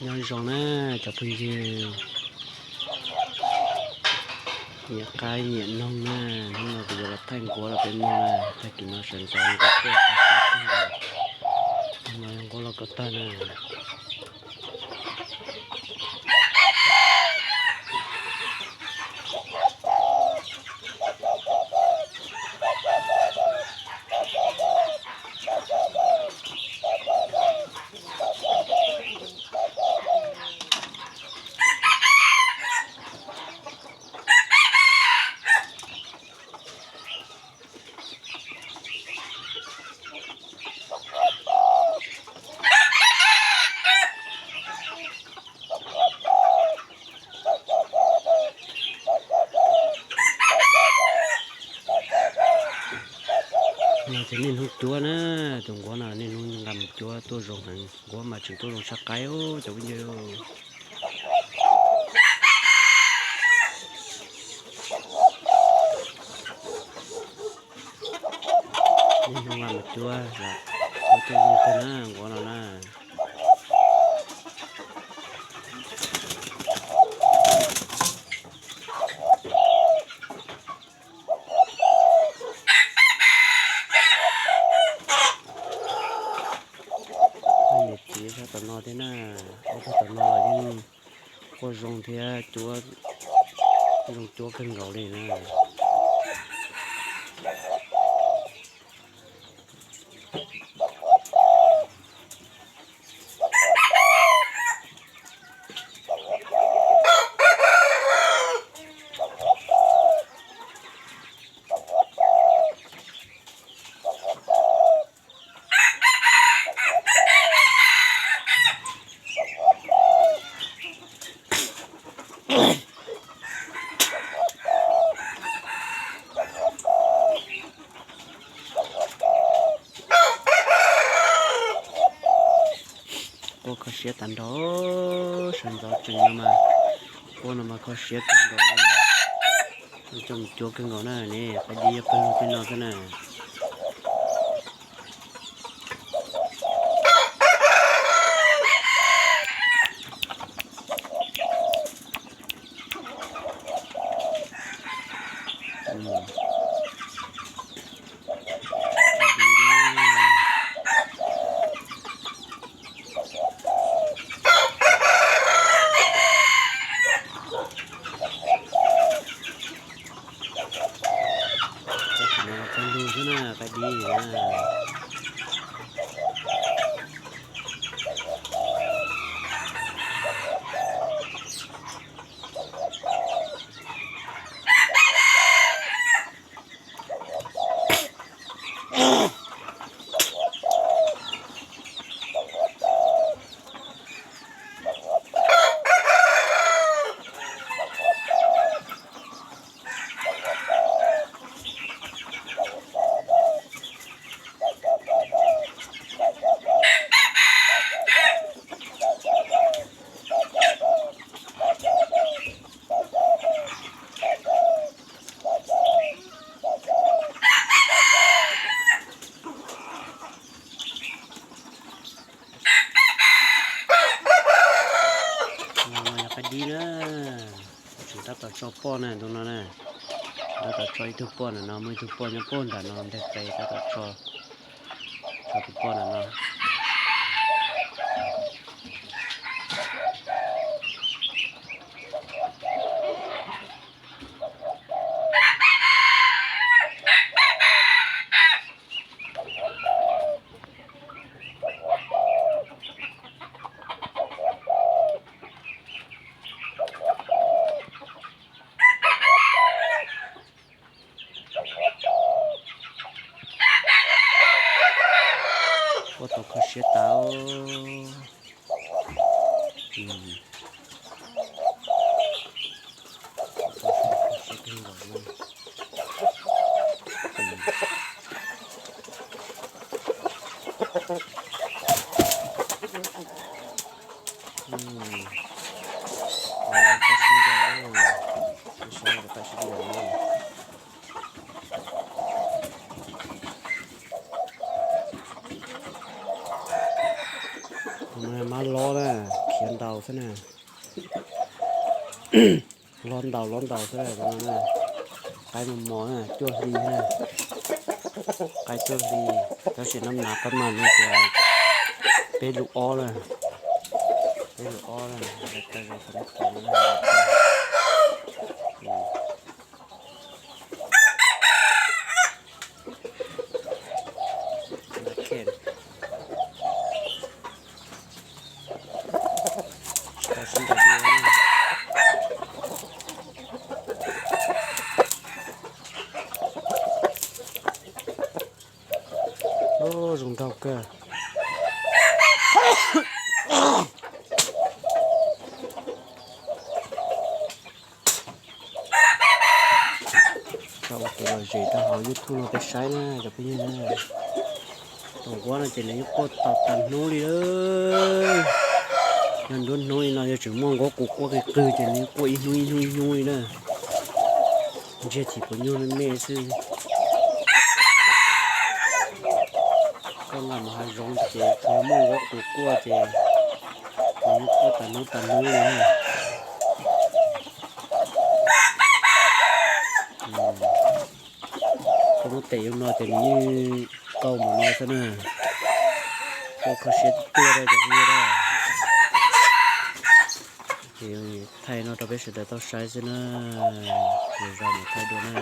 Nyob zoo na cov phooj ywg, nyiam qaib nyiam noog na, hnub no kuv yuav los thaij nquab los peb mloog na, tag kis no sawv ntxov nquab tuaj tag kis no nquab los kom tag na. No ces niaj hnub cuab na, tus nquab no niaj hnub nqa mus cuab tuaj zoo heev, nquab mas tseem tuaj zoo tshaj qaib cov phooj ywg. Niaj hnub nqa mus cuab, cuab tuaj zoo kawg na nquab no na. Niam txiv sab tom no thiab na, ob tug tom no los yeej quaj zoo thiab, zoo cuab kawg nkaus li na. Quaj kho siab tag nrho, sawv ntxov tsees no mas, quaj no mas kho siab kawg nkaus, coj mus cuab kawg nkaus na ne, qaib dib yog pawg lug tej no xwb na. Tab sis no pawg lug xwb na, qaib dib na. No yog qaib dib na, tseem tab tom tso poj na, tus no na, tab tom tso ib tug poj ntawm no, muaj ib tug poj nyob puag nram no nteg qe, tab tom tso, tso tus poj ntawm no. Quaj tau kho siab tau. Tus no mab lob na, Ntaus xwb na. Los ntaus los ntaus xwb na. Qaib mos mos na, cuaj hli na. Qaib cuaj hli, tab sis nab nav pab mas no tias peb lus ob lawm. Peb lus ob lawm. Zoo nraug kawg. Tau ua kev lom zem rau hauv YouTube no peb saib na cov phooj ywg na. Tus nquab no ces nws yeej quaj tau tag hnub li lawm. Yog nruab hnub li no yog tseem muaj nquab qus quaj qig qwg ces nws yeej quaj ib hnub ib hnub ib hnub li na. Ntsiag chim puas nyuag me me xwb. Koj nqa mus hav zoov ces tsuas muaj nquab qus quaj ces nws yeej quaj tag hnub tag hnub li na. Koj muab tes zoo no ces nws yeej tau mus no xwb na. Koj kho siab tiag tiag rau cov phooj ywg na. Ces thaij no rau peb sawv daws tau saib xwb na. Lwm zaus mam thaij dua na.